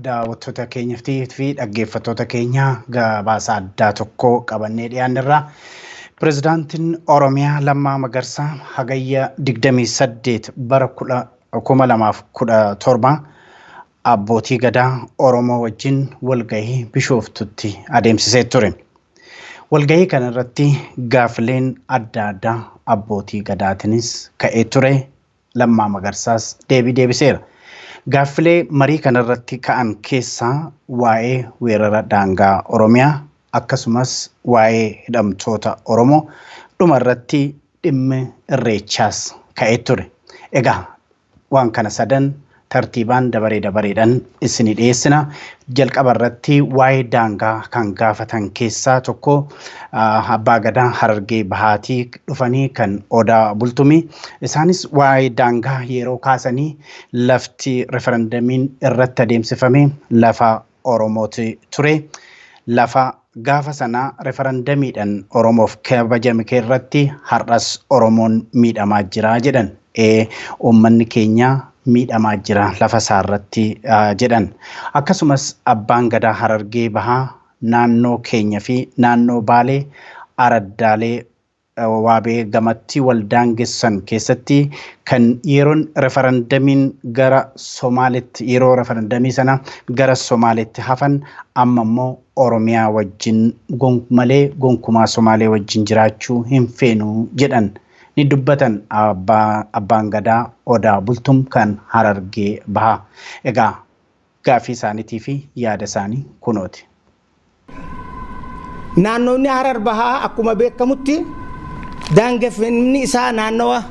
Daawwattoota keenyaa fi dhaggeeffattoota keenya gabaasa addaa tokko qabannee dhiyaannerra. Pireezidaantiin Oromiyaa Lammaa Magarsaa hagayya 28 bara 2017 abbootii gadaa Oromoo wajjin walgahii Bishooftutti adeemsisee ture. Walgahii kanarratti gaafileen adda addaa abbootii gadaatiinis ka'ee ture. Lammaa Magarsaas deebii deebiseera. Gaaffilee marii kanarratti ka'an keessaa waa'ee weerara daangaa Oromiyaa akkasumas waa'ee hidhamtoota Oromoo dhumarratti dhimmi irreechaas ka'ee ture. Egaa waan kana sadan tartiibaan dabaree dabareedhaan isinii dhiyeessina. Jalqaba irratti waa'ee daangaa kan gaafatan keessaa tokko abbaa gadaa Harargee Bahaatii dhufanii kan Odaa Bultumii. Isaanis waa'ee daangaa yeroo kaasanii lafti referendamiin irratti adeemsifame lafa Oromooti ture. Lafa gaafa sanaa referendamiidhaan Oromoof kabajame irratti har'as Oromoon miidhamaa jira jedhan. Uummanni keenya miidhamaa jira lafa isaarratti jedhan. Akkasumas abbaan gadaa Harargee Bahaa naannoo keenya fi naannoo Baalee araddaalee waabee gamatti wal daangessan keessatti kan yeroon referendamiin gara Somaalitti yeroo referendamii sana gara Somaalitti hafan amma immoo Oromiyaa wajjin malee gonkumaa Somaalee wajjin jiraachuu hin feenu jedhan. Ni dubbatan abbaan gadaa Odaa Bultum kan Harargee Bahaa. Egaa gaaffii isaaniitii fi yaada isaanii kunooti. Naannoonni Harar Bahaa akkuma beekamutti daangeffamni isaa naannawa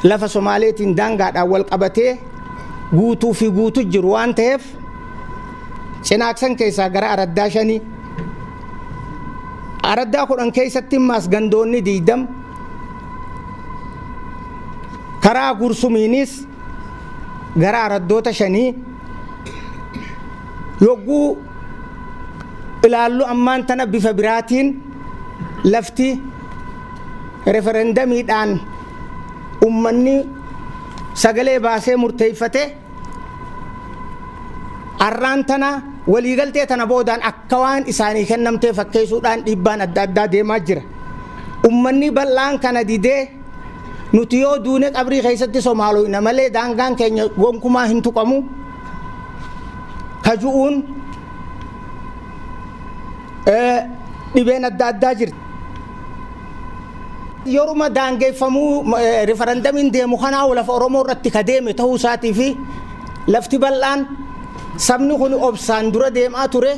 lafa Somaaleetiin daangaadhaan wal qabatee guutuu fi guutuu jiru waan ta'eef cinaaksan keessaa gara araddaa 5 araddaa 10 keessatti immaas gandoonni 20 karaa gursumiinis gara araddoota 5 yogguu ilaallu ammaan tana bifa biraatiin lafti referendamiidhaan ummanni sagalee baasee murteeffate arraan tana waliigaltee tana boodaan akka waan isaanii kennamtee fakkeessuudhaan dhiibbaan adda addaa deemaa jira. Ummanni bal'aan kana didee nuti yoo duune qabrii keessatti Somaaloyna malee daangaan keenya gonkumaa hin tuqamu kaju'uun dhibeen adda addaa jirti. Yeruma daangeffamuu referendamiin deemu kanaa lafa Oromoo irratti ka deeme ta'uu isaatii fi lafti bal'aan sabni kun obsaan dura deemaa ture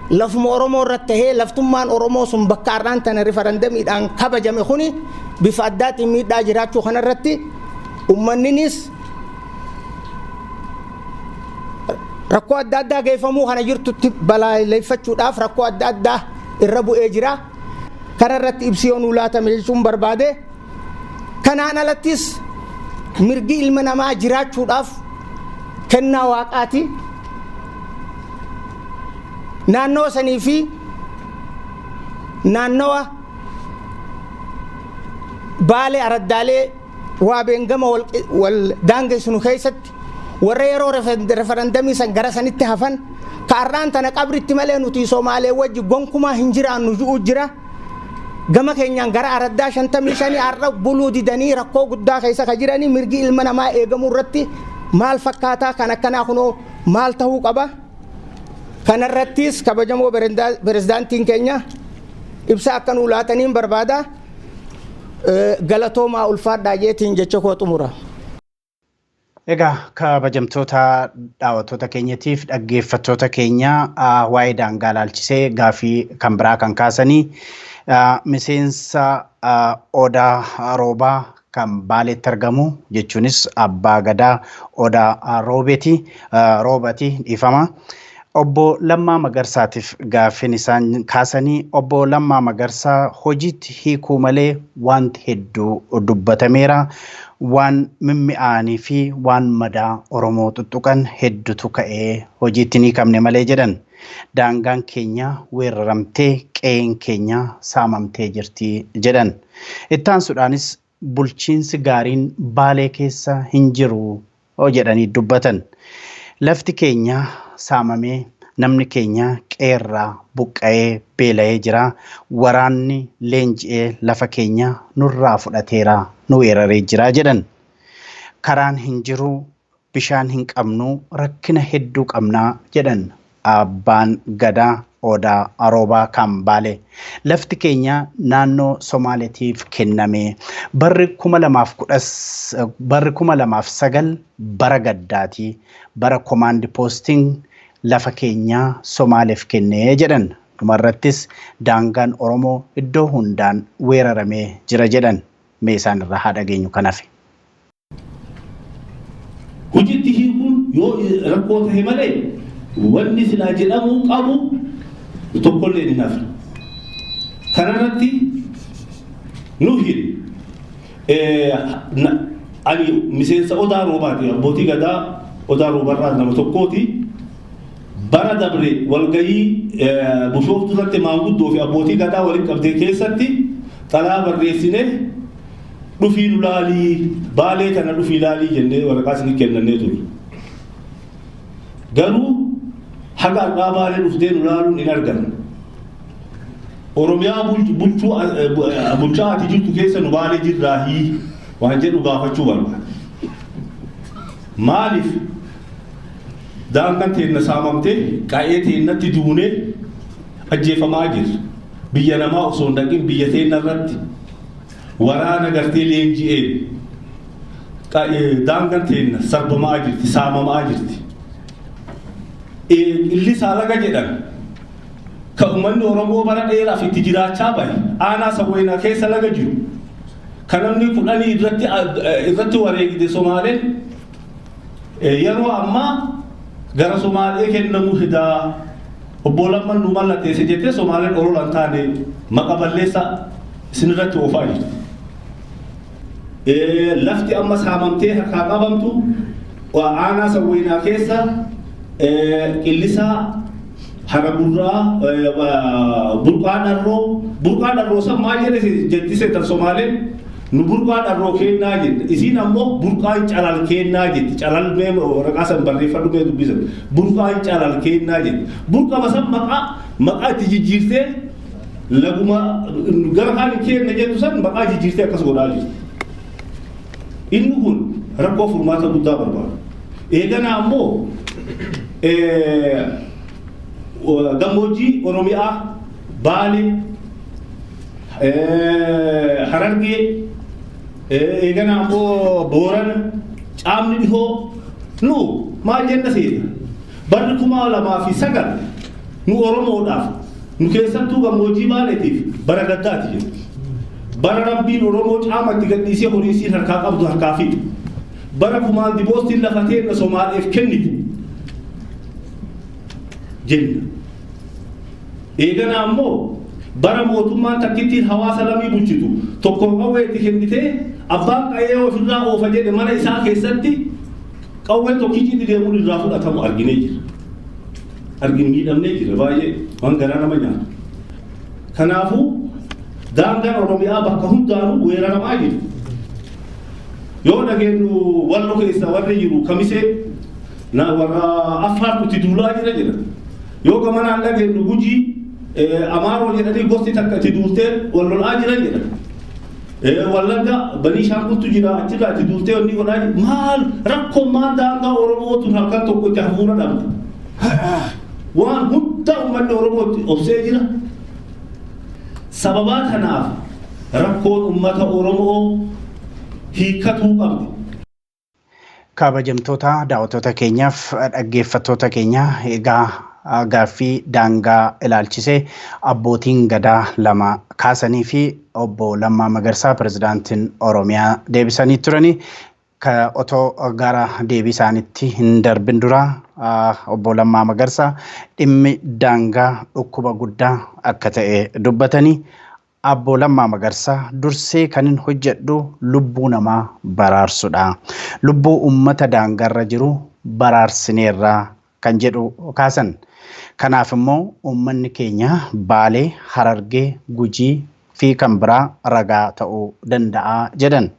lafuma Oromoo irratti tahee laftummaan Oromoo sun bakka har'aan tana referendamiidhaan kabajame kuni bifa addaatiin miidhaa jiraachuu kanarratti uummanninis rakkoo adda addaa geeffamuu kana jirtutti balaaleffachuudhaaf rakkoo adda addaa irra bu'ee jira. Kanarratti ibsi yoo nuu laatame jechuun barbaade. Kanaan alattis mirgi ilma namaa jiraachuudhaaf kennaa waaqaati. Naannoo sanii fi naannawa Baalee araddaalee waabeen gama wal daangessinu keessatti warra yeroo referendamii san gara sanitti hafan ka har'aan tana qabritti malee nuti Somaalee wajji gonkumaa hin jiraannu ju'u jira. Gama keenyaan gara araddaa 55 har'a buluu didanii rakkoo guddaa keessa ka jiranii mirgi ilma namaa eegamuu irratti maal fakkaataa kan akkanaa kunoo maal ta'uu qaba. Kanarrattis kabajamoo pirezidaantiin keenya ibsa akka nuu laataniin barbaada. Galatoomaa ulfaadhaa jeetiin jecha koo xumura. Egaa kabajamtoota daawwattoota keenyatiif dhaggeeffattoota keenya waa'ee daangaa ilaalchisee gaaffii kan biraa kan kaasanii miseensa Odaa Roobaa kan Baaleetti argamu jechuunis abbaa gadaa Odaa Roobeeti Roobati dhiifama. Obbo Lammaa Magarsaatiif gaaffiin isaan kaasanii obbo Lammaa Magarsaa hojiitti hiikuu malee wanti hedduu dubbatameera. Waan mimmi'aanii fi waan madaa Oromoo tuttuqan hedduutu ka'ee hojiitti hin hiikamne malee jedhan. Daangaan keenya weeraramtee qe'een keenya saamamtee jirti jedhan. Ittaansuudhaanis bulchiinsi gaariin Baalee keessa hin jiru jedhanii dubbatan. Lafti keenya saamamee namni keenya qeerraa buqqa'ee beela'ee jira. Waraanni leenji'ee lafa keenya nurraa fudhateera, nu weeraree jira jedhan. Karaan hin jiru, bishaan hin qabnu, rakkina hedduu qabnaa jedhan abbaan gadaa Odaa Aroobaa kan Baale. Lafti keenya naannoo Somaaleetiif kenname. Barri 2009 bara gaddaati. Bara komaandi poostiin lafa keenya Somaaleef kennee jedhan. Dhumarrattis daangaan Oromoo iddoo hundaan weeraramee jira jedhan. Mee isaan irraa haa dhageenyu kan hafe. Hojiitti hiikuun yoo rakkoo tahe malee wanni silaa jedhamuu qabu tokkollee hin hafne. Kanarratti nu hin ani miseensa Odaa Roobaati, abbootii gadaa Odaa Roobarraa nama tokkooti. Bara dabre walgayii Bishooftuu irratti maanguddoo fi abbootii gadaa waliin qabdee keessatti xalaa barreessine, dhufii nu laalii, Baalee tana dhufii laalii jennee waraqaa isinii kennannee ture. Garuu haga har'aa Baalee dhuftee nu laaluun hin argamne. Oromiyaa bulchuu bulchaa ati jirtu keessa nu Baalee jirraahii waan jedhu gaafachuu barbaada. Maaliif daangaan teenna saamamtee qa'ee teennatti duunee ajjeefamaa jirra? Biyya namaa osoo hin dhaqin biyya teenna irratti waraana gartee leenji'een daangaan teenna sarbamaa jirti, saamamaa jirti. Illisaa laga jedhan kan uummanni Oromoo bara dheeraaf itti jiraachaa bahe, aanaa Sawweenaa keessa laga jiru, kan namni 10 irratti wareegde Somaaleen, yeroo ammaa gara Somaalee kennamuu hidaa obbo Lamman nu mallatteesse jettee Somaaleen olola hin taane maqa balleessa isinirratti oofaa jirti. Lafti amma saamamtee harkaa qabamtu aanaa Sawweenaa keessa Qillisaa, Haragurraa, Burqaa Dharroo. Burqaa Dharroo san maal jedhe jetti seetan Somaaleen? Nu Burqaa Dharroo kennaa jette, isiin ammoo Burqaan Calal kennaa jetti. Calal mee waraqaa san barreeffadhu, mee dubbisan. Burqaan Calal kennaa jetti. Burqama san maqaa itti jijjiirtee, laguma gara kaan hin kenna jettu san maqaa jijjiirtee akkas godhaa jirti. Inni kun rakkoo furmaata guddaa barbaada. Eeganaa ammoo gammoojjii Oromiyaa, Baalee, Harargee, eeganaa ammoo Boorana, caamni dhihoo nu maal jenna seeta? Barri 2009 nu Oromoodhaaf, nu keessattuu gammoojjii Baaleetiif bara gaddaati jedhu. Bara Rabbiin Oromoo caama itti gadhiisee horii isiin harkaa qabdu harkaa fixe. Bara kumaandi poostiin lafa teenna Somaaleef kennite jenna. Eeganaa ammoo bara mootummaan takkittiin hawaasa lamii bulchitu tokko qawwee itti kennitee, abbaan qa'ee ofirraa oofa jedhe mana isaa keessatti qawween tokkichi inni deemuun irraa fudhatamu arginee jira. Argin miidhamnee jira baay'ee, waan garaa nama nyaatu. Kanaafuu daangaan Oromiyaa bakka hundaanuu weeraramaa jira. Yoo dhageenyu Wallo keessa warri jiru Kamisee na warra Affaartu itti duulaa jira jira. Yoo gamanaan dhageenyu Gujii Amaaroo jedhanii gosti takka itti duultee wal lolaa jiran jedha. Wallagga Banii Shaangultu jira, achirraa itti duultee wanni godhaa jira. Maal rakkoon, maal daangaa Oromoo tun halkan tokko itti hafuura dhabde? Waan hunda uummanni Oromoo itti obsee jira. Sababaa kanaaf rakkoon uummata Oromoo hiikkatuu qabdi. Kabajamtoota daawwattoota keenyaaf dhaggeeffattoota keenya, egaa gaaffii daangaa ilaalchisee abbootiin gadaa lama kaasanii fi obbo Lammaa Magarsaa pirezidaantiin Oromiyaa deebisanii turanii. Otoo gara deebii isaaniitti hin darbin dura obbo Lammaa Magarsaa dhimmi daangaa dhukkuba guddaa akka ta'e dubbatanii, Obbo Lammaa Magarsaa dursee kanin hojjedhu lubbuu namaa baraarsudha. Lubbuu uummata daangarra jiru baraarsineerra kan jedhu kaasan. Kanaaf immoo uummanni keenya Baalee, Harargee, Gujii fi kan biraa ragaa ta'uu danda'a jedhan.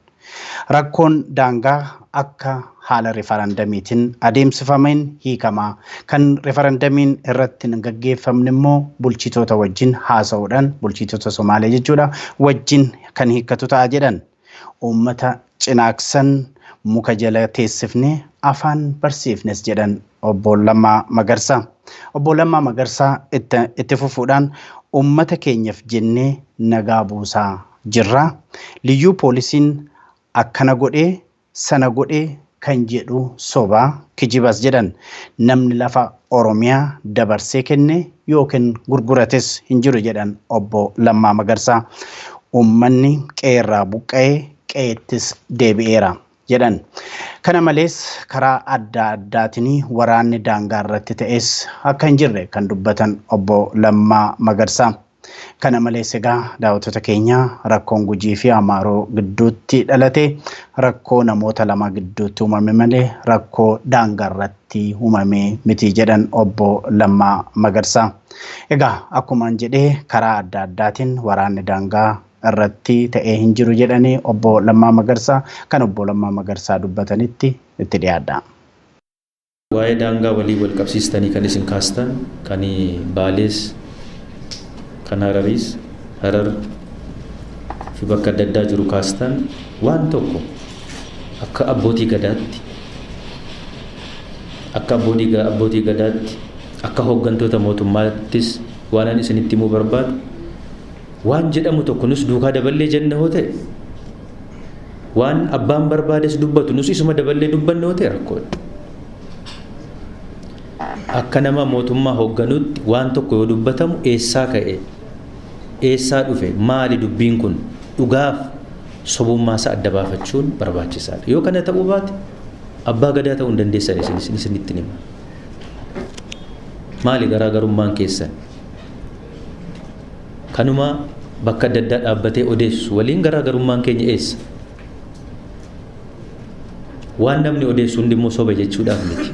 Rakkoon daangaa akka haala rifarandamiitiin adeemsifameen hiikamaa kan rifarandamiin irratti hin gaggeeffamne immoo bulchitoota wajjin haasa'uudhaan bulchitoota Somaalee jechuudha wajjin kan hiikkatu ta'a jedhan. Uummata Cinaaksan muka jala teessifne afaan barsiifnes jedhan obbo Lammaa Magarsaa. Obbo Lammaa Magarsaa itti fufuudhaan uummata keenyaaf jennee nagaa buusaa jirra. Liyyuu poolisiin akkana godhee sana godhee kan jedhu sobaa kijibas jedhan. Namni lafa Oromiyaa dabarsee kenne yookiin gurgurates hin jiru jedhan obbo Lammaa Magarsaa. Uummanni qe'eerraa buqqa'ee qe'eettis deebi'eera jedhan. Kana malees karaa adda addaatiin waraanni daangaa irratti ta'es akka hin jirre kan dubbatan obbo Lammaa Magarsaa. Kana malees egaa daawwattoota keenya rakkoon Gujii fi Amaaroo gidduutti dhalate rakkoo namoota lama gidduutti uumame malee rakkoo daangaa irratti uumame miti jedhan obbo Lammaa Magarsaa. Egaa akkumaan jedhee karaa adda addaatiin waraanni daangaa irratti ta'ee hin jiru jedhanii obbo Lammaa Magarsaa kan obbo Lammaa Magarsaa dubbatanitti itti dhiyaadha. Waa'ee daangaa walii wal qabsiistanii kan isin kaastan kan Baalees kan Harariis Harar fi bakka adda addaa jiru kaastan waan tokko akka abbootii gadaatti akka abbootii gadaatti akka hooggantoota mootummaattis waan ani isinitti himuu barbaadu waan jedhamu tokko nus duukaa daballee jenne hoo ta'e waan abbaan barbaades dubbatu nus isuma daballee dubbanne hoo ta'e rakkoodha. Akka nama mootummaa hoogganutti waan tokko yoo dubbatamu eessaa ka'e eessaa dhufe maali dubbiin kun dhugaaf sobummaasaa adda baafachuun barbaachisaadha. Yoo kana ta'uu baate abbaa gadaa ta'uu hin dandeessan isinitti hima. Maali garaagarummaan keessan? Kanuma bakka adda addaa dhaabbatee odeessu waliin garaagarummaan keenya eessa? Waan namni odeessu hundi immoo soba jechuudhaaf miti.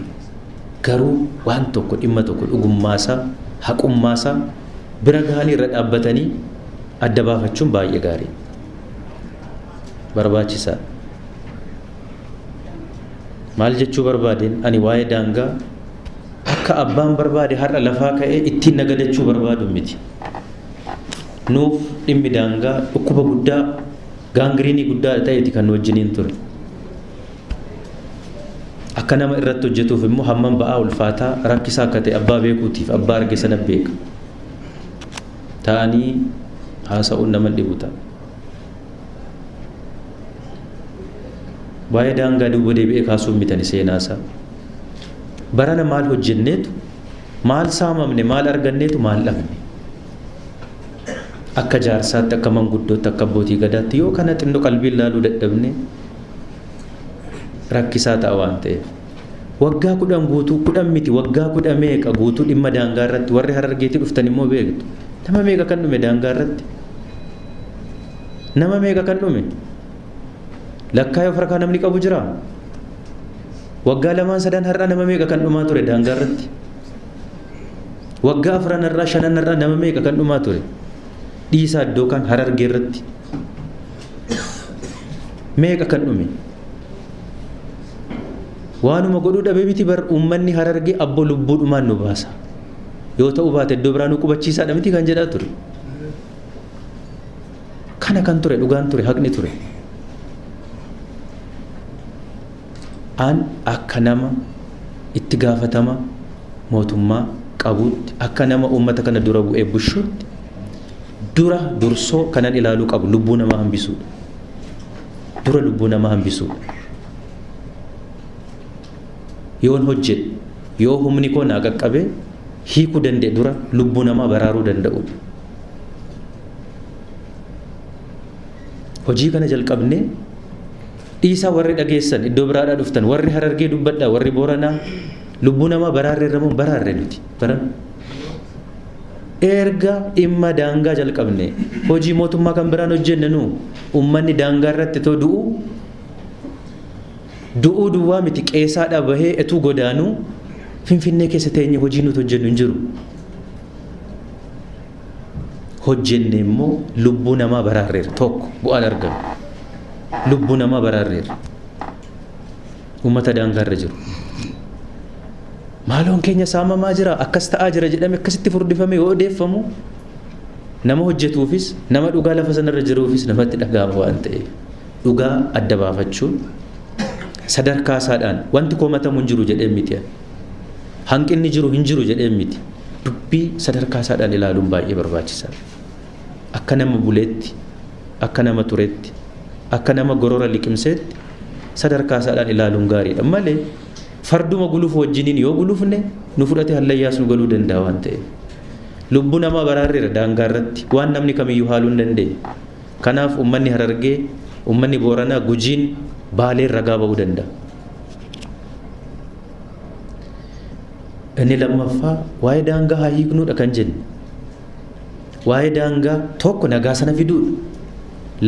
Garuu waan tokko dhimma tokko dhugummaasaa haqummaasaa bira gahanii irra dhaabbatanii adda baafachuun baay'ee gaarii barbaachisaadha. Maal jechuu barbaadeen ani waa'ee daangaa akka abbaan barbaade har'a lafaa ka'ee ittiin nagadachuu barbaadu miti. Nuuf dhimmi daangaa dhukkuba guddaa gaangiriinii guddaa ta'eeti kan nu wajjiniin ture. Akka nama irratti hojjetuuf immoo hammam ba'aa ulfaataa rakkisaa akka ta'e abbaa beekuutiif abbaa arge sana beeka. Ta'anii haasa'uun nama dhibu ta'a. Waa'ee daangaa duuba deebi'ee kaasuun mitani seenaasaa. Barana maal hojjenneetu maal saamamne maal arganneetu maal dhabne. Akka jaarsaatti akka manguddootti akka abbootii gadaatti yoo kana xinnoo qalbiin laaluu dadhabne rakkisaa ta'a waan ta'eef. Waggaa 10 guutuu 10 miti waggaa 10 meeqa guutuu dhimma daangaa irratti warri Harargeetii dhuftan immoo beektu. Nama meeqa kan dhume daangaa irratti? Nama meeqa kan dhume? Lakkaa'ee of harkaa namni qabu jiraa? Waggaa 2 3 har'a nama meeqa kan dhumaa ture daangaa irratti? Waggaa 4 har'aa 5 har'aa nama meeqa kan dhumaa ture? Dhiisaa iddoo kan Harargee irratti meeqa kan dhume? Waanuma godhuu dhabee miti bar uummanni Harargee abboo lubbuudhumaan nu baasa. Yoo ta'uu baate iddoo biraa nu qubachiisaadha miti kan jedhaa ture. Kana kan ture dhugaan ture haqni ture. An akka nama itti gaafatama mootummaa qabuutti akka nama uummata kana dura bu'ee bushuutti dura dursoo kanan ilaaluu qabu lubbuu namaa hambisuudha. Dura lubbuu namaa hambisuudha. Yoon hojjedhe yoo humni koo naa qaqqabe hiikuu danda'e dura lubbuu namaa baraaruu danda'uudha. Hojii kana jalqabnee dhiisaa warri dhageessan iddoo biraadhaa dhuftan warri Harargee dubbadhaa warri Booranaa lubbuu namaa baraarree irra moo baraarree nuti baran. Erga dhimma daangaa jalqabne hojii mootummaa kan biraan hojjenne nu uummanni daangaa irratti too du'u du'uu duwwaa miti qeesaadhaa bahee etuu godaanuu Finfinnee keessa teenye hojii nuti hojjennu hin jiru. Hojjenne immoo lubbuu namaa baraarreera tokko bu'aan argame. Lubbuu namaa baraarreerra. Uummata daangaarra jiru. Maaloon keenya saamamaa jira, akkas ta'aa jira jedhame akkasitti furdifame yoo odeeffamu nama hojjetuufis nama dhugaa lafa sanarra jiruufis namatti dhaga'ama waan ta'eef dhugaa adda baafachuun sadarkaa isaadhaan wanti komatamu hin jiru jedhee miti. Hanqinni jiru hin jiru jedhee miti. Dubbii sadarkaa isaadhaan ilaaluun baay'ee barbaachisaadha. Akka nama buleetti, akka nama turetti, akka nama gorora liqimseetti sadarkaa isaadhaan ilaaluun gaariidha malee farduma gulufu wajjiniin yoo gulufne nu fudhate hallayyaas nu galuu danda'a waan ta'eef. Lubbuu namaa baraarreera daangaa irratti waan namni kamiyyuu haaluu hin dandeenye. Kanaaf uummanni Harargee, uummanni Booranaa, Gujiin, Baaleen ragaa ba'uu danda'a. Inni lammaffaa waa'ee daangaa haa hiiknuudha kan jenne. Waa'ee daangaa tokko nagaa sana fiduudha.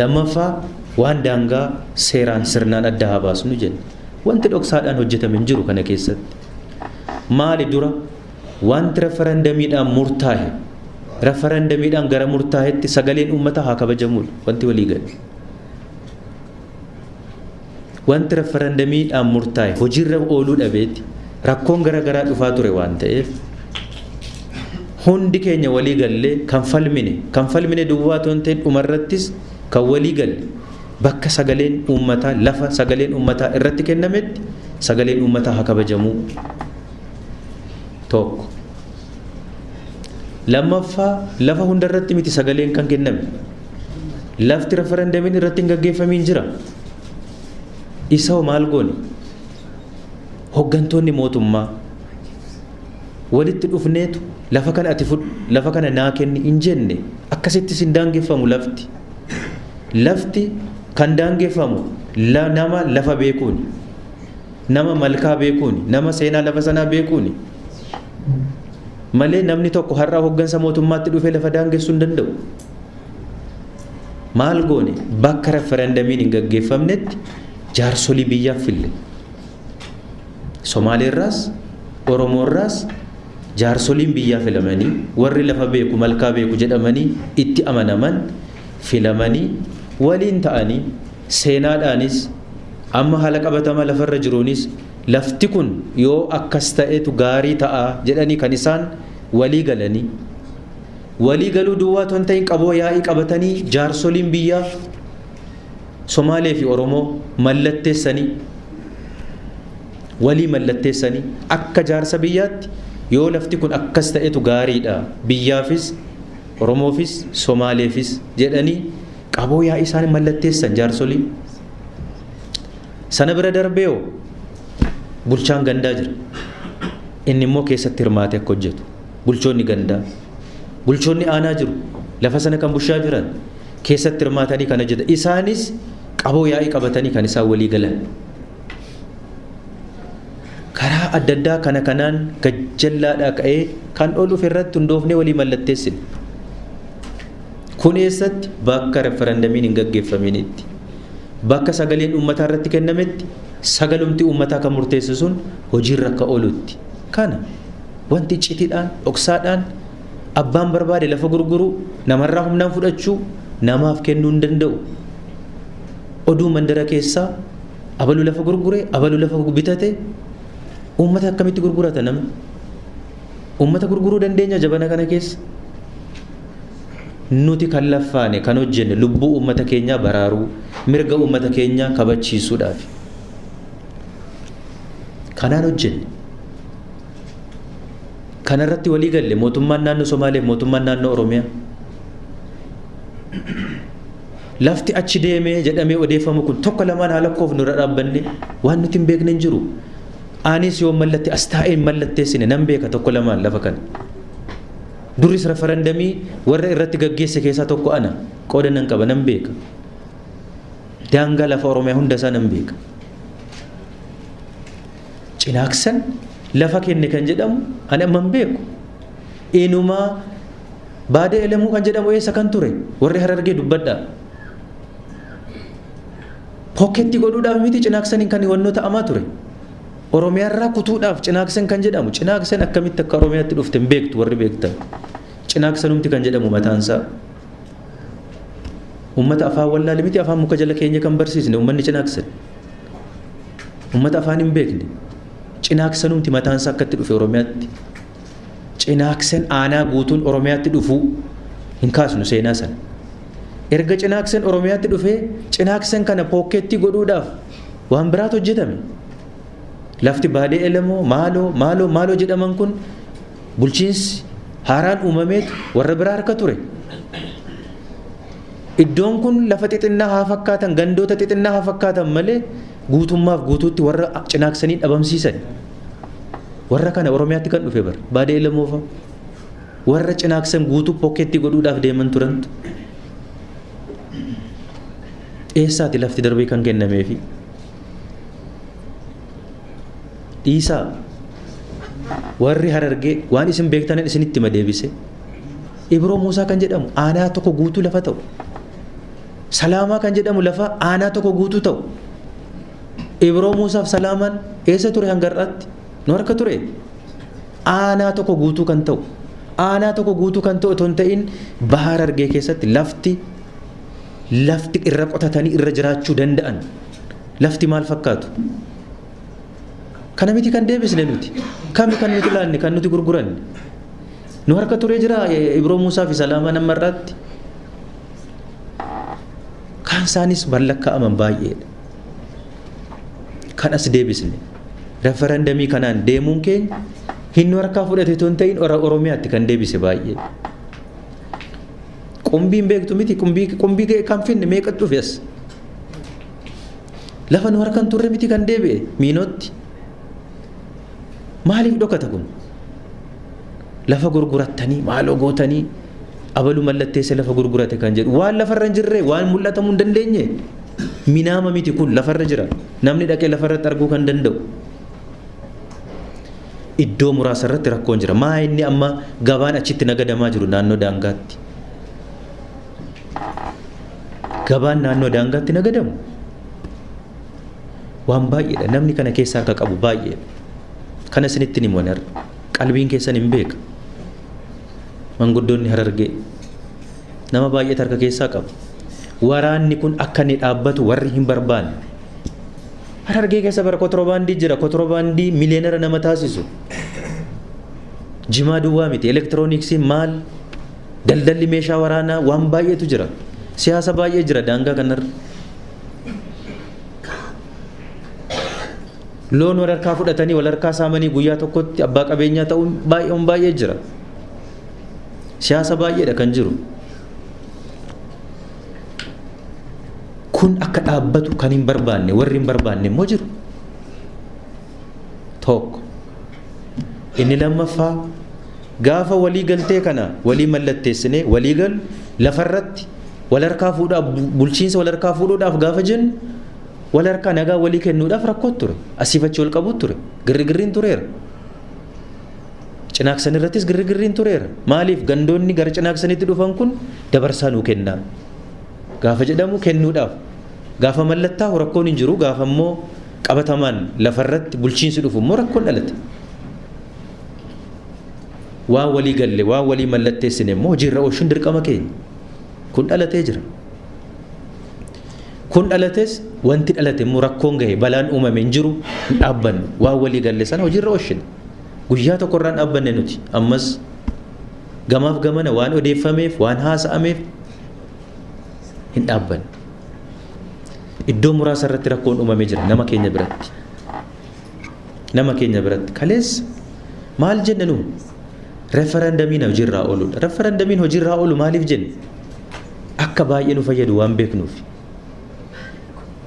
Lammaffaa waan daangaa seeraan sirnaan adda haa baasnu jenne. Wanti dhoksaadhaan hojjetame hin jiru kana keessatti. Maali dura wanti referendamiidhaan murtaa'e, referendamiidhaan gara murtaa'etti sagaleen uummataa haa kabajamuudha wanti walii gale. Wanti referendamiidhaan murtaa'e hojiirra ooluu dhabeeti rakkoon gara garaa dhufaa ture waan ta'eef hundi keenya walii gallee kan falmine duwwaa otoo hin ta'in dhumarrattis kan walii galle bakka sagaleen uummataa lafa sagaleen uummataa irratti kennametti sagaleen uummataa haa kabajamuu. Tokko. Lammaffaa lafa hundarratti miti sagaleen kan kenname. Lafti referendamiin irratti hin gaggeeffamiin jira. Isa hoo maal goone? Hoggantoonni mootummaa walitti dhufneetu lafa kana ati fudhu, lafa kana naa kenni hin jenne. Akkasittis hin daangeffamu lafti. Lafti kan daangeffamu nama lafa beekuuni, nama malkaa beekuuni, nama seenaa lafa sanaa beekuuni. Malee namni tokko har'a hoggansa mootummaatti dhufee lafa daangessuu hin danda'u. Maal goone? Bakka referendamiin hin gaggeeffamnetti jaarsolii biyyaaf fille. Somaaleerraas, Oromoorraas jaarsoliin biyyaa filamanii warri lafa beeku malkaa beeku jedhamanii itti amanaman filamanii waliin ta'anii seenaadhaanis amma haala qabatama lafarra jiruunis lafti kun yoo akkas ta'etu gaarii ta'a jedhanii kan isaan walii galanii walii galuu duwwaa otoo hin ta'in qaboo yaa'ii qabatanii jaarsoliin biyyaa Somaalee fi Oromoo mallatteessanii walii mallatteessanii akka jaarsa biyyaatti yoo lafti kun akkas ta'etu gaariidha biyyaafis Oromoofis Somaaleefis jedhanii qaboo yaa'ii isaanii mallatteessan jaarsolii. Sana bira darbee hoo bulchaan gandaa jira. Inni immoo keessatti hirmaatee akka hojjetu. Bulchoonni gandaa, bulchoonni aanaa jiru. Lafa sana kan bulchaa jiran keessatti hirmaatanii kan hojjetan. Isaanis qaboo yaa'ii qabatanii kan isaan walii galan. Karaa adda addaa kana kanaan gajjallaadhaa ka'ee kan ol dhufe irratti hundoofnee walii mallatteessine. Kun eessatti? Bakka referendamiin hin gaggeeffaminitti. Bakka sagaleen uummataa irratti kennametti sagalumti uummataa kan murteessu sun hojiirra akka oolutti. Kana wanti iccitiidhaan dhoksaadhaan abbaan barbaade lafa gurguruu, namarraa humnaan fudhachuu, namaaf kennuu hin danda'u. Oduu mandara keessaa abaluu lafa gurgure, abaluu lafa bitate, uummata akkamitti gurgurata namni? Uummata gurguruu dandeenya jabana kana keessa? Nuti kan laffaane kan hojjenne lubbuu uummata keenyaa baraaruu, mirga uummata keenyaa kabachiisuudhaaf. Kanaan hojjenne. Kanarratti walii galle mootummaan naannoo Somaalee fi mootummaan naannoo Oromiyaa. Lafti achi deemee jedhamee odeeffamu kun tokko lamaan haa lakkoofnu irra dhaabbanne waan nuti hin beekne hin jiru. Anis yoo mallatte as taa'ee hin mallatteessine nan beeka tokko lamaan lafa kana. Duris referendamii warra irratti gaggeesse keessaa tokko ana qooda nan qaba nan beeka. Daangaa lafa Oromiyaa hunda isaa nan beeka. Cinaaksan lafa kenne kan jedhamu ani amma hin beeku. Inumaa baadee elemuu kan jedhamu eessa kan ture warri Harargee dubbadhaa. Pokketti godhuudhaaf miti Cinaaksaniin kan wannoo ta'amaa ture. Oromiyaarraa kutuudhaaf Cinaaksan kan jedhamu Cinaaksan akkamitti akka Oromiyaatti dhufte hin beektu warri beektan. Cinaaksanumti kan jedhamu mataansaa. Uummata afaan wallaale miti, afaan muka jala keenya kan barsiisne uummanni Cinaaksan. Uummata afaan hin beekne. Cinaaksanumti mataan isaa akkatti dhufe Oromiyaatti. Cinaaksan aanaa guutuun Oromiyaatti dhufuu hin kaasnu seenaa sana. Erga Cinaaksan Oromiyaatti dhufee Cinaaksan kana pookeettii godhuudhaaf waan biraatu hojjetame. Lafti Baadee Elemoo maaloo maaloo maaloo jedhaman kun bulchiinsi haaraan uumameetu warra biraa harka ture. Iddoon kun lafa xixinnaa haa fakkaatan, gandoota xixinnaa haa fakkaatan malee guutummaaf guutuutti warra Cinaaksanii dhabamsiisan. Warra kana Oromiyaatti kan dhufe bara Baadee Elemoo fa'a. Warra Cinaaksan guutuu pookeettii godhuudhaaf deeman turantu. Eessaati lafti darbee kan kennameefi? Dhiisaa, warri Harargee waan isin beektanan isinitti hima deebise. Ibroo Muusaa kan jedhamu aanaa tokko guutuu lafa ta'u. Salaamaa kan jedhamu lafa aanaa tokko guutuu ta'u. Ibroo Muusaaf Salaamaan eessa ture hanga har'aatti? Nu harka ture. Aanaa tokko guutuu kan ta'u. Aanaa tokko guutuu kan ta'u otoo hin ta'in baha Harargee keessatti lafti irra qotatanii irra jiraachuu danda'an lafti maal fakkaatu? Kana miti kan deebisne nuti. Kami kan nuti laanne, kan nuti gurguranne? Nu harka turee jira Ibroo Muusaa fi Salaamaa nama irraatti. Kaan isaanis ballakkaa'aman baay'eedha. Kan as deebisne. Referendamii kanaan deemuun keenya hin nu harkaa fudhate otoo hin ta'in Oromiyaatti kan deebise baay'ee. Qumbiin beektu miti, qumbii kan finne meeqa dhufe as? Lafa nu harkaan turre miti kan deebi'e miinootti. Maaliif dhokata kun? Lafa gurgurattanii maaloo gootanii abalu mallatteesse lafa gurgurate kan jedhu waan lafarra hin jirre, waan mul'atamuu hin dandeenye. Minaama miti kun, lafarra jira. Namni dhaqee lafarratti arguu kan danda'u. Iddoo muraasa irratti rakkoon jira. Maa inni amma gabaan achitti nagadamaa jiru naannoo daangaatti? Gabaan naannoo daangaatti nagadamu waan baay'eedha. Namni kana keessa harka qabu baay'eedha. Kana isinitti himu ani har'a. Qalbiin keessan hin beeka. Manguddoonni Harargee nama baay'eetu harka keessaa qaba. Waraanni kun akka inni dhaabbatu warri hin barbaanne. Harargee keessa bara kotoroobaandii jira. Kotoroobaandii miliyeenara nama taasisu. Jimaa duwwaa miti. Elektirooniksii maal? Daldalli meeshaa waraanaa waan baay'eetu jira. Siyaasa baay'ee jira daangaa kanarra. Loon wal harkaa fudhatanii wal harkaa saamanii guyyaa tokkotti abbaa qabeenyaa ta'uun baay'een baay'ee jira. Siyaasa baay'eedha kan jiru. Kun akka dhaabbatu kan hin barbaanne, warri hin barbaanne immoo jiru. Tokko. Inni lammaffaa, gaafa walii galtee kana walii mallatteessinee walii galu lafarratti wal harkaa fuudhaa, bulchiinsa wal harkaa fuudhuudhaaf gaafa jennu wal harkaa nagaa walii kennuudhaaf rakkoo ture. Asiif achi wal qabu ture. Girrigirriin tureera. Cinaaksan irrattis girrigirriin tureera. Maaliif gandoonni gara Cinaaksanitti dhufan kun dabarsaa nuu kennaa? Gaafa jedhamu kennuudhaaf. Gaafa mallattaa'u rakkoon hin jiru, gaafa immoo qabatamaan lafarratti bulchiinsi dhufu immoo rakkoon dhalate. Waan walii galle, waan walii mallatteessine immoo hojiirra oolchuun dirqama keenya. Kun dhalatee jira. Kun dhalates wanti dhalate immoo rakkoon gahe, balaan uumame hin jiru, hin dhaabbannu. Waan walii galle sana hojiirra oolchina. Guyyaa tokko irraan dhaabbanne nuti ammas gamaaf gamana waan odeeffameef, waan haasa'ameef hin dhaabbanne. Iddoo muraasa irratti rakkoon uumamee jira nama keenya biratti. Nama keenya biratti kaleessa maal jenne nu? Referendamiin hojiirraa ooludha. Referendamiin hojiirraa oolu maaliif jenne? Akka baay'ee nu fayyadu waan beeknuuf.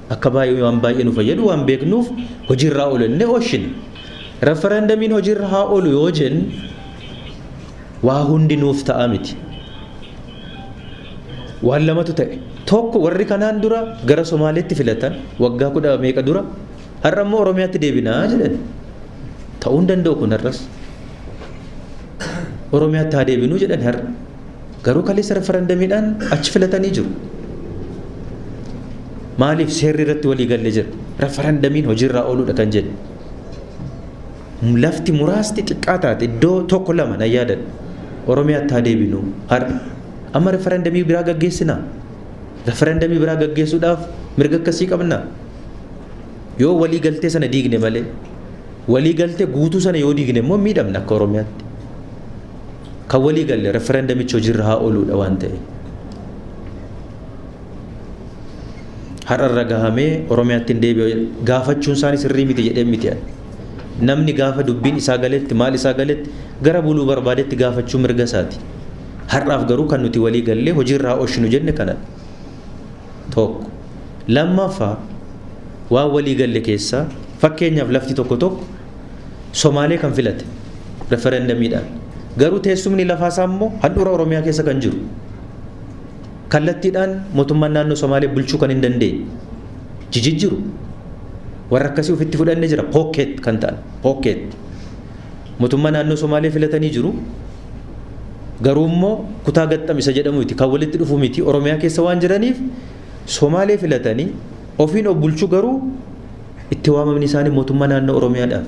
Akka baay'ee waan baay'ee nu fayyadu waan beeknuuf hojiirraa oolu jennee oolchine. Referendamiin hojiirra haa oolu yoo jenne waa hundi nuuf ta'a miti. Waan lamatu ta'e. Tokko, warri kanaan dura gara Somaaleetti filatan waggaa 10 meeqa dura har'a immoo Oromiyaatti deebinaa jedhan. Ta'uu hin danda'u kun har'as. Oromiyaatti haa deebinuu jedhan har'a. Garuu kaleessa referendamiidhaan achi filatanii jiru. Maaliif? Seerri irratti walii galee jira. Referendamiin hojiirraa ooluudha kan jedhu. Lafti muraasti xiqqaa taate iddoo tokko lama nan yaadadha. Oromiyaatti haa deebinuu har'a. Amma referendamii biraa gaggeessinaa. Referendamii biraa gaggeessuudhaaf mirga akkasii qabna. Yoo walii galtee sana diigne malee, walii galtee guutuu sana yoo diigne immoo miidhamna akka Oromiyaatti. Kan walii galle referendamichi hojiirra haa ooluudha waan ta'eef. Har'arra gahamee Oromiyaatti hin deebi'u gaafachuun isaanii sirrii miti jedhee miti ani. Namni gaafa dubbiin isaa galetti maal isaa galetti gara buluu barbaadetti gaafachuu mirga isaati. Har'aaf garuu kan nuti walii gallee hojiirra haa oolchinu jenne kanadha. Tokko. Lammaffaa, waan walii galle keessaa fakkeenyaaf lafti tokko tokko Somaalee kan filate referendamiidhaan. Garuu teessumni lafaasaa immoo handhuura Oromiyaa keessa kan jiru. Kallattiidhaan mootummaan naannoo Somaalee bulchuu kan hin dandeenye jijijjiru. Warra akkasii ofitti fudhanne jira, pocket kan ta'an pocket. Mootummaa naannoo Somaalee filatanii jiru. Garuu immoo kutaa gaxxam isa jedhamu miti, kan walitti dhufu miti, Oromiyaa keessa waan jiraniif Somaalee filatanii ofiin of bulchuu, garuu itti waamamni isaanii mootummaa naannoo Oromiyaadhaaf.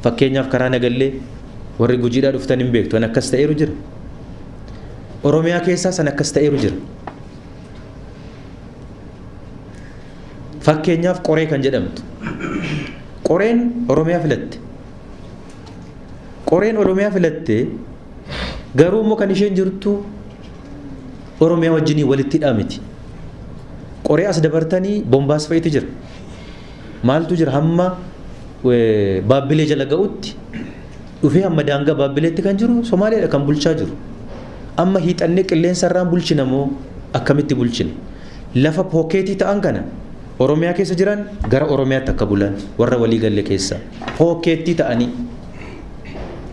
Fakkeenyaaf karaa Nagallee warri Gujiidhaa dhuftan hin beektu, an akkas ta'eeru jira. Oromiyaa keessaa san akkas ta'eeru jira. Fakkeenyaaf Qoree kan jedhamtu. Qoreen Oromiyaa filatte. Qoreen Oromiyaa filatte, garuu immoo kan isheen jirtu Oromiyaa wajjinii walitti hidhaa miti. Qoree as dabartanii Bombaas fa'itu jira. Maaltu jira, hamma Baabbilee jala ga'utti dhufee hamma daangaa Baabbileetti kan jiru Somaaleedha kan bulchaa jiru. Amma hiixannee qilleensa irraan bulchina moo akkamitti bulchina? Lafa pocketii ta'an kana Oromiyaa keessa jiran gara Oromiyaatti akka bulan warra walii galle keessa pocketii ta'anii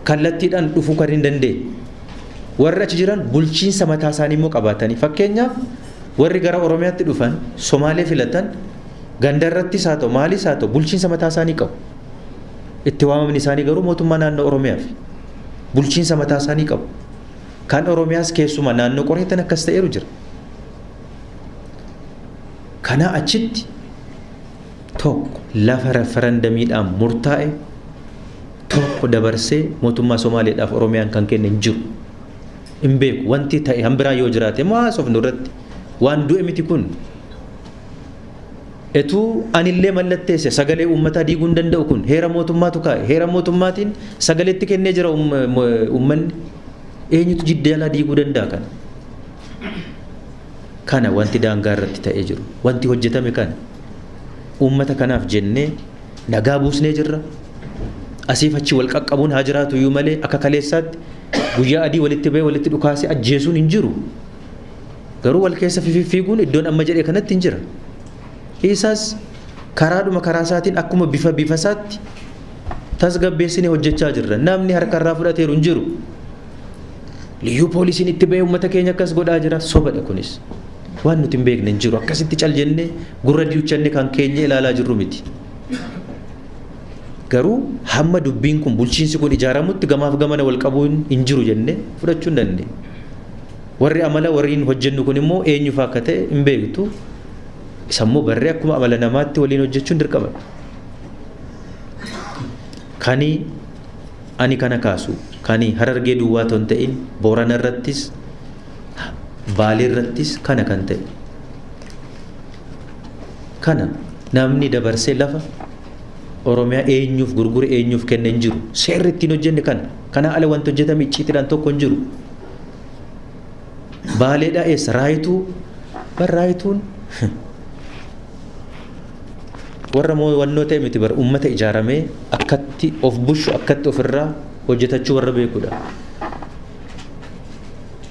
kallattiidhaan dhufuu kan hin dandeenye. Warri achi jiran bulchiinsa mataa isaanii immoo qabaatanii, fakkeenyaaf warri gara Oromiyaatti dhufan Somaalee filatan, gandarrattis haa ta'u maalis haa ta'u bulchiinsa mataa isaanii qabu. Itti waamamni isaanii garuu mootummaa naannoo Oromiyaaf bulchiinsa mataa isaanii qabu. Kan Oromiyaas keessumaa naannoo Qoreettan akkas ta'eeru jira. Kanaa achitti tokko lafa referendamiidhaan murtaa'e tokko dabarsee mootummaa Somaaleedhaaf Oromiyaan kan kenne hin jiru. Hin beeku, wanti ta'e hanbiraa yoo jiraate immoo haasofnu irratti waan du'e miti kun. Etuu anillee mallatteesse sagalee uummataa diiguu hin danda'u, kun heera mootummaatu kaa'e, heera mootummaatiin sagaleetti kennee jira uummanni. Eenyutu jidda jalaa diiguu danda'a kana? Kana wanti daangaa irratti ta'ee jiru, wanti hojjetame kana. Uummata kanaaf jennee nagaa buusnee jirra. Asiif achi wal qaqqabuun haa jiraatu iyyuu malee akka kaleessaatti guyyaa adii walitti bahee walitti dhukaasee ajjeesuun hin jiru. Garuu wal keessa fiffiiguun iddoon amma jedhe kanatti hin jira. Isaas karaadhuma karaa isaatiin akkuma bifa bifa isaatti tasgabbeessinee hojjechaa jirra. Namni harkarraa fudhateeru hin jiru. Liyyuu poolisiin itti bahee uummata keenya akkas godhaa jira. Sobadha kunis. Waan nuti hin beekne hin jiru. Akkasitti cal jennee gurra diuchannee kan keenya ilaalaa jirru miti. Garuu hamma dubbiin kun, bulchiinsi kun ijaaramutti gamaaf gamana wal qabuun hin jiru jennee fudhachuu hin dandeenye. Warri amala warriin hojjennu kun immoo eenyufaa akka ta'e hin beektu. Isammoo barree akkuma amala namaatti waliin hojjechuun dirqama. Kani ani kana kaasu kani Harargee duwwaa otoo hin ta'in Boorana irrattis Baalee irrattis kana kan ta'e. Kana namni dabarsee lafa Oromiyaa eenyuuf gurgure, eenyuuf kenne hin jiru. Seerri ittiin hojjenne kana. Kanaa ala wanti hojjetame icciitiidhaan tokko hin jiru. Baaleedhaa eessa? Raayituu. Bar raayituun warra wannoo ta'e miti, bar uummata ijaaramee akkatti of bushu, akkatti ofirraa hojjetachuu warra beekudha.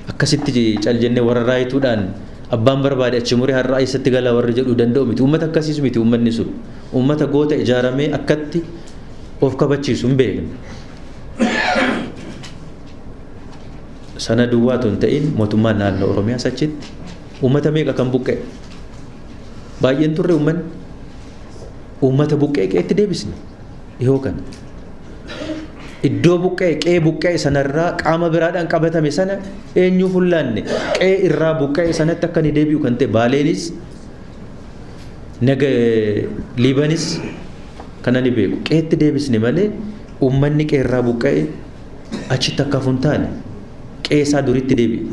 Akkasitti cal jennee warra raayituudhaan abbaan barbaade achi muree har'aa eessatti galaa warri jedhuu danda'u miti. Uummata akkasiis miti uummanni sun. Uummata goota ijaaramee akkatti of kabachiisu hin beekne. Sana duwwaa otoo hin ta'in mootummaan naannoo Oromiyaas achitti uummata meeqa kan buqqa'e? Baay'een turre uummanni. Uummata buqqa'e qe'etti deebisne dhihoo kana. Iddoo buqqa'e, qe'ee buqqa'e sanarraa qaama biraadhaan qabatame sana eenyuuf hullaanne, qe'ee irraa buqqa'e sanatti akka inni deebi'u kan ta'e Baaleenis naga Liibanis kana ni beeku. Qe'etti deebisne malee uummanni qe'ee irraa buqqa'e achitti akka hafu hin taane, qe'ee isaa duritti deebi'e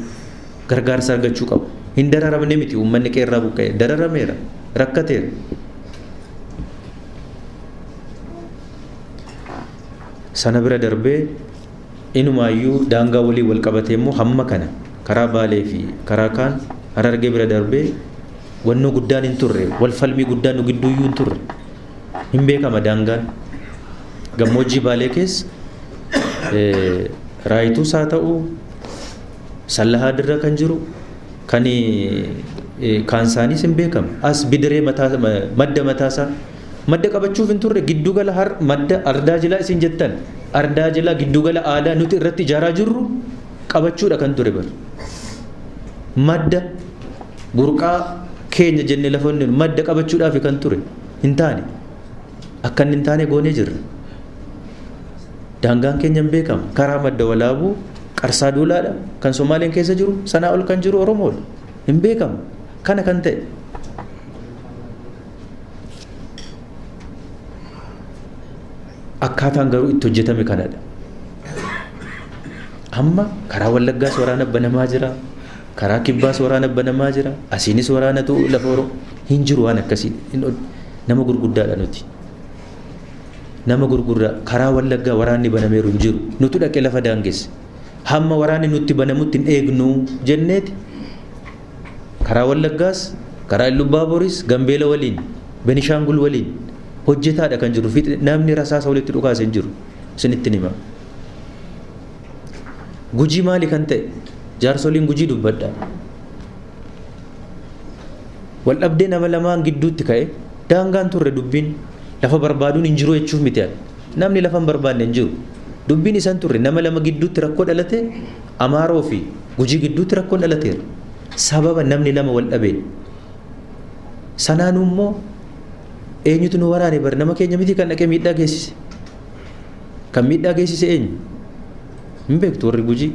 gargaarsa argachuu qabu. Hin dararamne miti uummanni qeerraa buqqa'e dararameera rakkateera. Sana bira darbee inumaayyuu daangaa walii wal qabatee immoo hamma kana karaa Baalee fi karaa kaan Harargee bira darbee wannoo guddaan hin turre, wal falmii guddaan nu gidduuyyuu hin turre. Hin beekama daangaan. Gammoojjii Baalee keessa Raayituus haa ta'u Sallahaa dirra kan jiru kan kaansaaniis hin beekama. As bidiree mataa madda mataasaa madda qabachuuf hin turre giddugala har madda ardaa jilaa isin jettan ardaa jilaa giddugala aadaa nuti irratti ijaaraa jirru qabachuudha kan ture bar. Madda burqaa keenya jennee lafa inni madda qabachuudhaaf kan ture hin taane akka inni hin taane goonee jirra. Daangaan keenya hin beekama. Karaa madda walaabuu Qarsaa Duulaadha. Kan Somaaleen keessa jiru sanaa ol kan jiru Oromoodha. Hin beekama. Kana kan ta'e. Akkaataan garuu itti hojjetame kanadha. Amma karaa Wallaggaas waraana banamaa jira. Karaa Kibbaas waraana banamaa jira. Asiinis waraanatu lafa Oromoo hin jiru waan akkasii. Nama gurguddaadha nuti. Nama gurgurdaa karaa Wallaggaa waraanni banameeru hin jiru. Nutu dhaqee lafa daangesse. Hamma waraanni nutti banamutti hin eegnu jenneeti karaa Wallaggaas karaa Illubbaaboris Gambeela waliin Benishaangul waliin hojjetaadha kan jiru. Namni rasaasa walitti dhukaase hin jiru. Isinitti hima. Gujii maali kan ta'e? Jaarsoliin Gujii dubbadha. Wal dhabdee nama lamaan gidduutti ka'e daangaan turre dubbiin lafa barbaaduun hin jiru jechuuf miti ani. Namni lafa hin barbaanne hin jiru. Dubbiin isan turre nama lama gidduutti rakkoo dhalate Amaaroo fi Gujii gidduutti rakkoon dhalateera. Sababa namni lama wal dhabeen. Sanaanuu immoo eenyutu nu waraane bar nama keenya miti kan dhaqee miidhaa geessise. Kan miidhaa geessise eenyu? Hin beektu warri Gujii.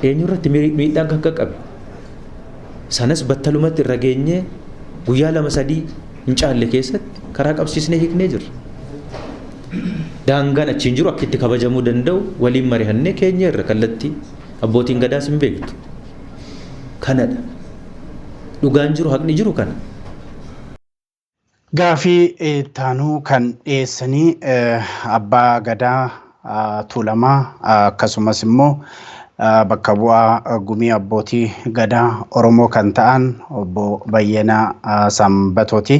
Eenyurratti miidhaan kan qaqqabe? Sanas battalumatti irra geenyee guyyaa lama sadii hin caalle keessatti karaa qabsiisnee hiiknee jirra. Daangaan achiin jiru akka itti kabajamuu danda'u waliin marihannee keenyeerra kallattii abbootiin gadaas hin beektu. Kanadha. Dhugaan jiru haqni jiru kana. Gaafii ittaanuu kan dhiyeessanii abbaa gadaa Tuulamaa akkasumas immoo bakka bu'aa gumii abbootii gadaa Oromoo kan ta'an obbo Bayyanaa Sanbatooti.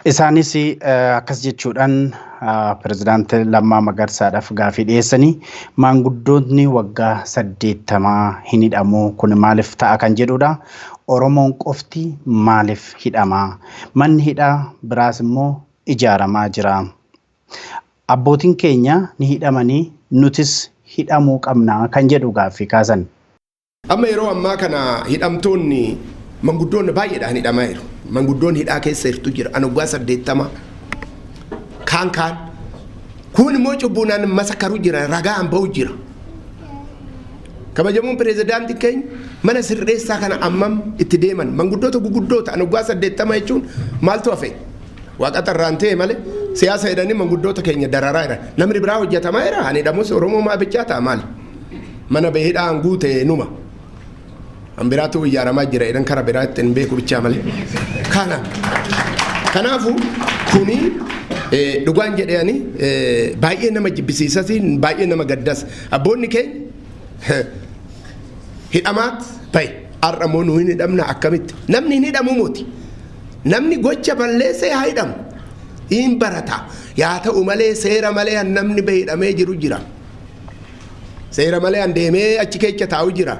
Isaanis akkas jechuudhaan pirezidaanti Lammaa Magarsaadhaaf gaafii dhiyeessanii maanguddoonni waggaa 80 hin hidhamu kun maaliif ta'a kan jedhudha. Oromoon qofti maaliif hidhama? Manni hidhaa biraas immoo ijaaramaa jira. Abbootiin keenya ni hidhamanii nutis hidhamuu qabna kan jedhu gaaffii kaasan. Amma yeroo ammaa kana hidhamtoonni manguddoonni baay'eedhaan hidhamaa jiru. Manguddoon hidhaa keessa jirtu jira. An waggaa 80 kaan kaan. Kun immoo cubbuunaan masakaru jira ragaan ba'u jira. Kabajamuun pireezidaantiin keenya mana sirreessaa kana ammam itti deeman manguddoota guguddoo ta'an waggaa 80 jechuun maaltu hafe? Waaqa xarraan ta'e malee siyaasa jedhanii manguddoota keenya dararaa jiran. Namni biraa hojjetamaa jira. Ani hidhamus Oromoo maa bichaa ta'a maali? Mana hidhaan guute numa. An biraatu ijaaramaa jira jedhan kara biraatti hin beeku bichaa malee. Kana. Kanaafuu kuni dhugaan jedhanii baay'ee nama jibbisiisas baay'ee nama gaddas. Abboonni keenya hidhamaat bahe. Har'a immoo nu hin hidhamna akkamitti? Namni hin hidhamu moti. Namni gocha balleessee haa hidhamu. Hin barata. Yaa ta'u malee seera malee namni hidhamee jiru jira. Seera malee an deemee achi keessa taa'u jira.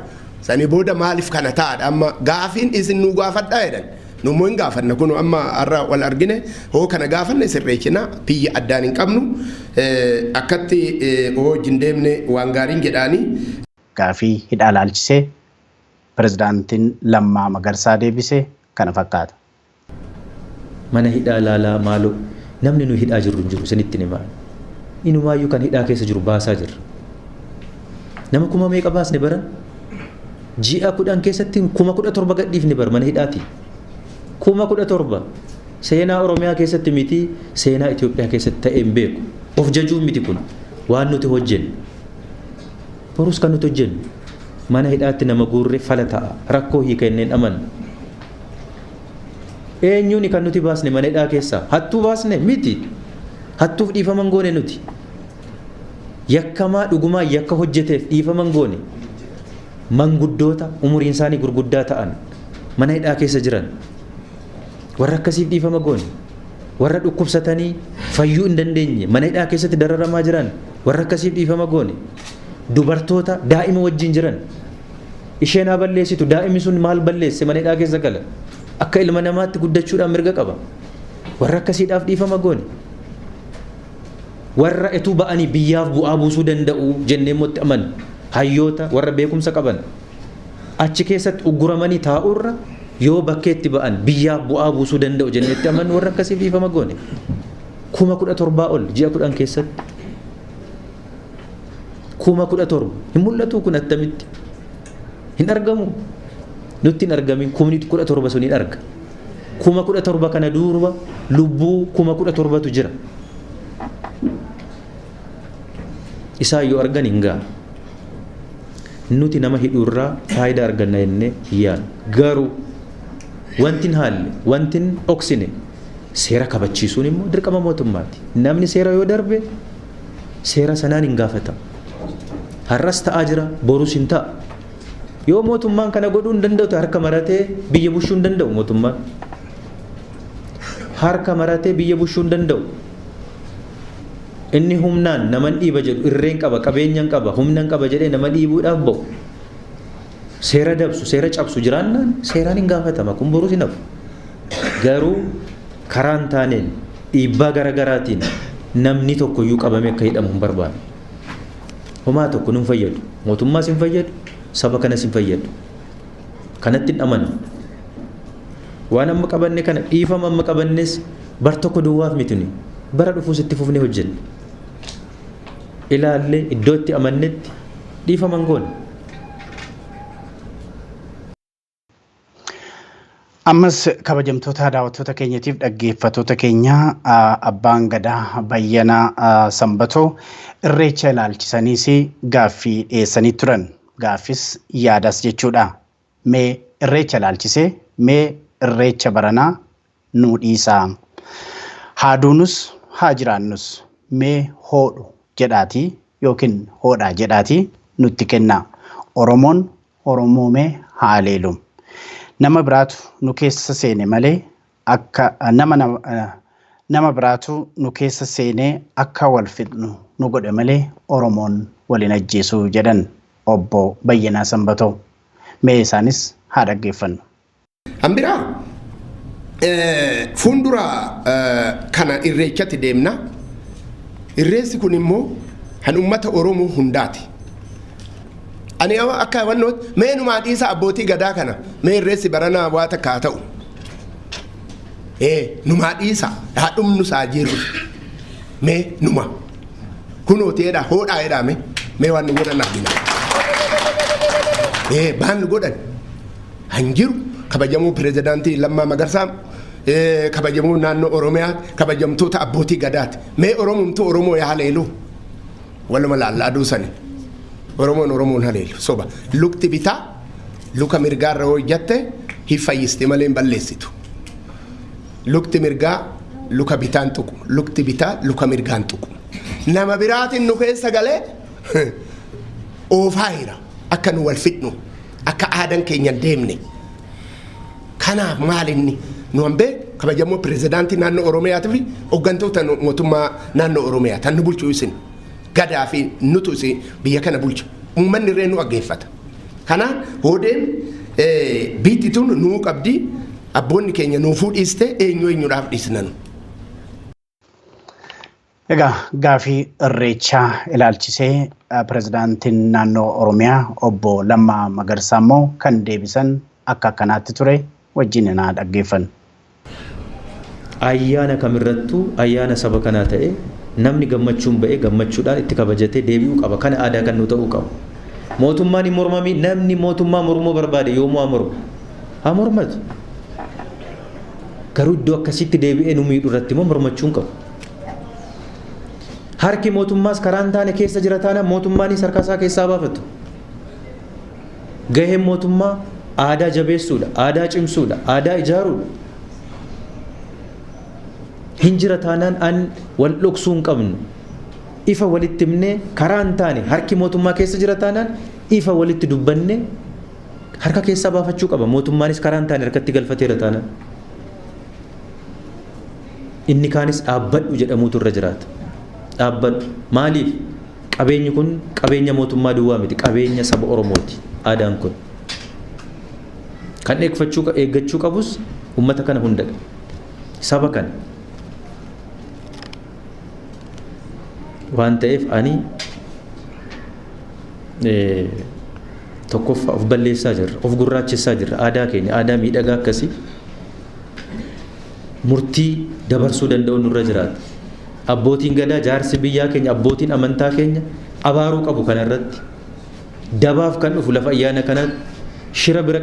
Sanii booda maaliif kana taa'adha amma gaafiin isin nu gaafadhaa jedhan. Nu immoo hin gaafanna kun amma har'a wal argine hoo kana gaafanne sirreessina biyya addaan hin qabnu akkatti hoo wajjin deemne waan gaariin jedhaanii. Gaafii hidhaa laalchisee pirezidaantiin Lammaa Magarsaa deebise kana fakkaata. Mana hidhaa laalaa maaloo namni nu hidhaa jirru hin jiru isinitti himaa. Inumaayyuu kan hidhaa keessa jiru baasaa jirra. Nama kuma meeqa baasne baran? Ji'a 10 keessatti 17,000 gadhiifne bar mana hidhaati. 17,000 seenaa Oromiyaa keessatti miti seenaa Itoophiyaa keessatti ta'ee hin beeku. Of jajuun miti kun waan nuti hojjennu. Borus kan nuti hojjennu. Mana hidhaatti nama guurree fala ta'a. Rakkoo hiika inneen amannu. Eenyuun kan nuti baasne mana hidhaa keessaa? Hattuu baasne miti. Hattuuf dhiifama hin goone nuti. Yakkamaa dhugumaa yakka hojjeteef dhiifama hin goone. Manguddoota umuriin isaanii gurguddaa ta'an mana hidhaa keessa jiran warra akkasiif dhiifama goone. Warra dhukkubsatanii fayyuu hin dandeenye mana hidhaa keessatti dararamaa jiran warra akkasiif dhiifama goone. Dubartoota daa'ima wajjin jiran isheen haa balleessitu, daa'imni sun maal balleesse mana hidhaa keessa gala. Akka ilma namaatti guddachuudhaan mirga qaba. Warra akkasiidhaaf dhiifama goone. Warra etuu ba'anii biyyaaf bu'aa buusuu danda'u jennee immoo itti amannu. Hayyoota warra beekumsa qaban achi keessatti ugguramanii taa'urra yoo bakkeetti ba'an biyyaaf bu'aa buusuu danda'u jennee itti amannu warra akkasiif dhiifama goone. 17,000 ol ji'a 10 keessatti. 17,000 hin mul'atu kun attamitti? Hin argamu. Nutti hin argamin 17,000 sun hin arga. 17,000 kana duuba lubbuu 17,000tu jira. Isaan yoo argan hin ga'a. Nuti nama hidhuurraa faayidaa arganna jennee hin yaadnu. Garuu wanti hin haalle, wanti hin dhoksine seera kabachiisuun immoo dirqama mootummaati. Namni seera yoo darbe seera sanaan hin gaafatamu. Har'as ta'aa jira, borus hin ta'a. Yoo mootummaan kana godhuu hin danda'u ta'e harka maratee biyya bushuu hin danda'u mootummaan. Harka maratee biyya bushuu hin danda'u. Inni humnaan naman dhiiba jedhu irreen qaba, qabeenyan qaba, humnan qaba jedhee nama dhiibuudhaaf ba'u. Seera dabsu, seera cabsu jiraannaan seeraan hin gaafatama. Kun borus hin hafu. Garuu karaa hin taaneen dhiibbaa garaagaraatiin namni tokkoyyuu qabamee akka hidhamu hin barbaannu. Homaa tokko nun fayyadu. Mootummaas hin fayyadu, saba kanas hin fayyadu. Kanatti hin amanu. Waan amma qabanne kana dhiifama amma qabannes bar tokko duwwaaf miti nuyi. Bara dhufuus itti fufnee hojjenna. Ilaallee iddoo itti amannetti dhiifama hin goone. Ammas kabajamtoota daawwattoota keenyatiif dhaggeeffattoota keenya, abbaan gadaa Bayyanaa Sanbatoo irreecha ilaalchisaniis gaaffii dhiyeessanii turan. Gaaffis yaadas jechuudha. Mee irreecha ilaalchisee, mee irreecha baranaa nuu dhiisaa. Haa duunus haa jiraannus mee hoodhu jedhaatii yookiin hoodhaa jedhaatii nutti kennaa. Oromoon Oromoomee haa aleelu. Nama biraatu nu keessa seene malee akka nama nama biraatu nu keessa seenee akka wal fixnu nu godhe malee Oromoon wal hin ajjeesu jedhan obbo Bayyanaa Sanbatoo. Mee isaanis haa dhaggeeffannu. Hambiraa fuuldura kana irreechatti deemna. Irreessi kun immoo kan uummata Oromoo hundaati. Ani akka hawannootti mee numaa dhiisa abbootii gadaa kana, mee irreessi baranaa waa takka haa ta'u. Numaa dhiisa, haa dhumnu isaa jiru. Mee numa. Kunooti jedha, hoodhaa jedhaa, mee waan nu godhan argina. Baan nu godhan. Han jiru kabajamoo pirezidaantii Lammaa Magarsaa, kabajamoo naannoo Oromiyaa, kabajamtoota abbootii gadaati. Mee Oromumtuu Oromoo yaa haleelu. Waluma laallaa aduu sani. Oromoon Oromoon haleelu. Soba. Lukti bitaa luka mirgaarra yoo ijjatte hin fayyiste malee hin balleessitu. Lukti mirgaa luka bitaan tuqu. Lukti bitaa luka mirgaan tuqu. Nama biraatiin nu keessa galee oofaa jira. Akka nu wal fixnu. Akka aadaan keenya hin deemne. Kanaaf maal inni nu hambee kabajamoo pirezidaantii naannoo Oromiyaatii fi hooggantoota mootummaa naannoo Oromiyaa tan nu bulchu isin. Gadaa fi nutu isin biyya kana bulcha. Uummanni irree nu dhaggeeffata. Kanaaf hoodeen biitti tun nuu qabdi, abboonni keenya nuufuu dhiiste, eenyu eenyuudhaaf dhiisnanu. Egaa gaafii irreechaa ilaalchisee pirezidaantiin naannoo Oromiyaa obbo Lammaa Magarsaa immoo kan deebisan akka akkanaatti ture, wajjin naa dhaggeeffannu. Ayyaana kamirrattuu ayyaana saba kanaa ta'e namni gammachuun ba'ee gammachuudhaan itti kabajatee deebi'uu qaba. Kana aadaa kan nu ta'uu qabu. Mootummaan hin mormamii, namni mootummaa mormuu barbaade yoomuu haa mormu. Haa mormatu. Garuu iddoo akkasitti deebi'ee nu miidhu irratti immoo mormachuu hin qabu. Harki mootummaas karaa hin taane keessa jira taanaan mootummaanis harka isaa keessaa baafatu. Gaheen mootummaa aadaa jabeessuudha, aadaa cimsuudha, aadaa ijaaruudha. Hin jira taanaan an wal dhoksuu hin qabnu. Ifa walitti himnee karaa hin taane harki mootummaa keessa jira taanaan ifa walitti dubbannee harka keessaa baafachuu qaba. Mootummaanis karaa hin taane harkatti galfateera taanaan. Inni kaanis dhaabbadhu jedhamuutu irra jiraata. Dhaabbadhu. Maaliif? Qabeenyi kun qabeenya mootummaa duwwaa miti. Qabeenya saba Oromooti. Aadaan kun. Kan eeggachuu qabus uummata kana hundadha. Saba kana. Waan ta'eef ani tokkoffaa of balleessaa jirra, of gurraachessaa jirra. Aadaa keenya, aadaa miidhagaa akkasii murtii dabarsuu danda'u nurra jiraata. Abbootiin gadaa, jaarsi biyyaa keenya, abbootiin amantaa keenya abaaruu qabu kanarratti. Dabaaf kan dhufu lafa ayyaana kanatti shira bira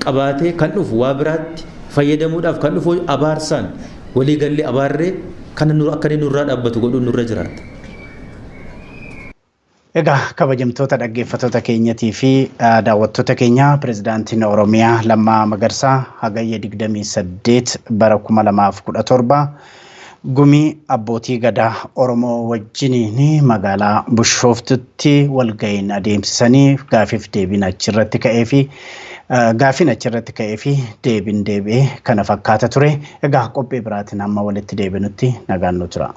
qabaatee kan dhufu waa biraatti fayyadamuudhaaf kan dhufu abaarsaan waliigallee abaarree kana akka inni nurraa dhaabbatu godhuun nurra jiraata. Egaa kabajamtoota dhaggeeffattoota keenyatii fi daawwattoota keenya, pirezidaantiin Oromiyaa Lammaa Magarsaa Hagayya 28 bara 2017 gumii abbootii gadaa Oromoo wajjiniin magaalaa Bishooftutti walga'iin adeemsisanii gaafiif deebiin achirratti ka'ee fi gaafiin achirratti ka'ee fi deebiin deebi'ee kana fakkaata ture. Egaa qophii biraatiin hamma walitti deebinutti nagaan nu tura.